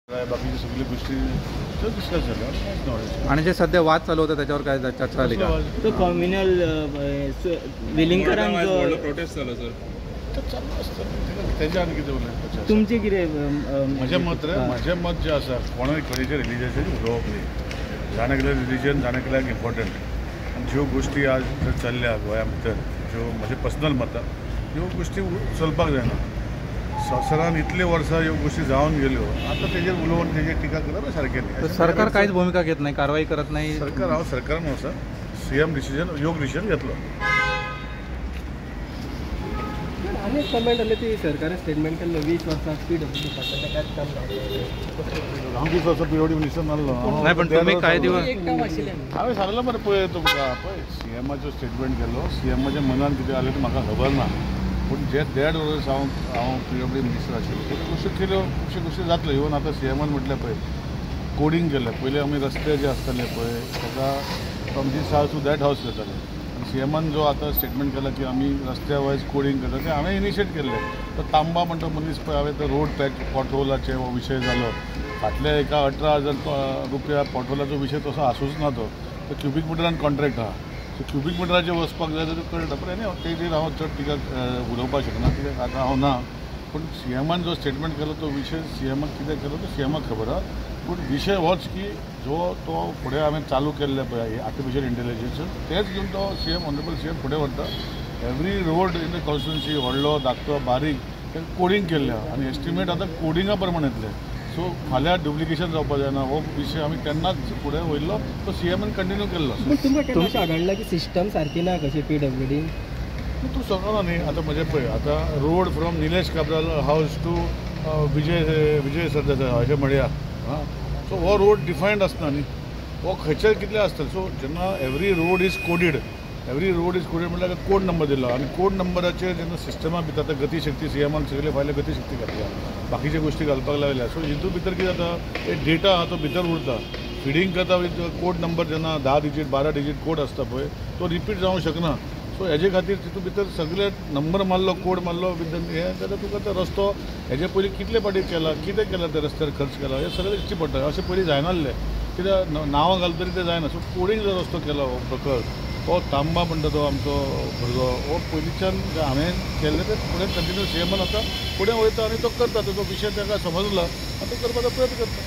बाकीचे सगळे गोष्टी डिस्कस झाल्या. आणि जे सध्या वाद चालू होता त्याच्यावर काय चर्चा झाली का? तो कम्युनल वेलिंगकरांचो प्रोटेस्ट झालो सर, चालू असतं तेजे आनी कितें उलयता तुमचें कितें? म्हजें मत रे, म्हजें मत जें आसा कोणूय खंयचे रिलिजनाचेर उलोवप न्ही. जाण एकल्या रिलिजन जाण एकल्याक इम्पॉर्टंट. आनी ज्यो गोश्टी आज जर चल्ल्या गोंया भितर, ज्यो म्हजें पर्सनल मत, ह्यो गोश्टी चलपाक जायना. संवसारान इतले वर्सां ह्यो गोश्टी जावन गेल्यो, आतां तेजेर उलोवन तेजेर टिका करप सारकें न्ही. सरकार कांयच भुमिका घेत नाही, कारवाई करत नाही. सरकार, हांव सरकारान वचा सीएम डिसिजन योग्य डिसिजन घेतलो. आनी कमेंट आले ती सरकारान स्टेटमेंट केल्लो 20 वर्सां पीडब्ल्यू डिपार्टमेंट कांयच काम जावंक. हांव 20 वर्सां पीडब्ल्यू मिनिस्टर नासलो. नाही, पण तुम्ही काय दिवस एक काम आशिल्लें. हांवें सांगलां मरे पळय तुमकां, पळय सीएमाचो स्टेटमेंट केलो, सीएमाच्या मनान कितें आलें तें म्हाका खबर ना. पूण जे 1.5 वर्स हांव हांव पीडब्ल्यू मिनिस्टर आशिल्लो, त्यो गोश्टी केल्यो, खुबश्यो गोश्टी जातल्यो. इवन आतां सीएमान म्हटलें पळय कोडींग केलें. पयलीं आमी रस्ते जे आसताले पळय ताका from this house to that house करताले. आनी सीएमान जो आतां स्टेटमेंट केला की आमी रस्त्या वायज कोडींग करता, तें हांवें इनिशिएट केल्लें. तो तांबा म्हणटा मनीस पळय, हांवें तो रोड पॅच पॉटहोलाचे हो विशय जालो. फाटल्या एका 18,000 रुपया पॉटहोलाचो विशय तसो आसूच ना. तो क्युबीक मिटरान कॉन्ट्रॅक्ट आहा. सो क्युबीक मिटराचेर वचपाक जाय जाल्यार कळटा. पूण एनी तेजेर हांव चड टिका उलोवपाक शकना कित्याक आतां हांव ना. पूण सीएमान जो स्टेटमेंट केलो तो विशय सीएमाक कितें केलो तो सीएमाक खबर आहा. पूण विशय होच की जो तो फुडें हांवें चालू केल्लें पळय आर्टिफिशियल इंटेलिजन्स, तेंच घेवन तो सीएम, ऑनरेबल सीएम फुडें व्हरता. Every road in the constituency, व्हडलो धाकटो बारीक, तें कोडींग केल्लें आहा आनी एस्टिमेट आतां कोडिंगा प्रमाण येतलें. सो फाल्यां डुप्लिकेशन जावपाक जायना हो विशय आमी तेन्नाच फुडें वयल्लो, तो सीएमान कंटिन्यू केल्लो. पूण तुमकां केन्ना अशें आढळ्ळां की सिस्टम सारकी ना कशी पीडब्ल्यूडी? तूं सांगना न्ही. आतां म्हजें पळय, आतां road from Nilesh Cabral house to Vijay Sardesai अशें म्हणया. आं, सो हो रोड डिफायन्ड आसना न्ही, हो खंयचे कितले आसतले. सो जेन्ना every road is coded, every road is coded म्हणल्यार कोड नंबर दिलो आनी कोड नंबराचेर जेन्ना सिस्टमा भितर आतां गतीशक्ती सीएमान सगळे फायले गतीशक्ती घातल्या, बाकीच्यो गोश्टी घालपाक लागल्या. सो हितून भितर कितें जाता, एक डेटा आहा तो भितर उरता. फिडींग करता विथ कोड नंबर जेन्ना 10 डिजीट 12 डिजीट कोड आसता पळय, तो रिपीट जावंक शकना. सो हेजे खातीर तितून भितर सगळे नंबर मारलो, कोड मारलो विथ हें जाल्यार तुका तो रस्तो हेजे पयलीं कितले फावटी केला, कितें केलां, त्या रस्त्यार खर्च केला, हें सगळें दिसची पडटा. अशें पयलीं जायनासलें, कित्याक नांवां घालता तरी तें जायना. सो कोडींग जो रस्तो केला हो प्रकल्प, तो तांबा म्हणटा तो आमचो भुरगो, हो पयलींच्यान हांवें केल्लें तें फुडें कंटिन्यू सीएमान आतां फुडें वयता आनी तो करता. तो विशय ताका समजला आनी तो करपाचो प्रयत्न करता.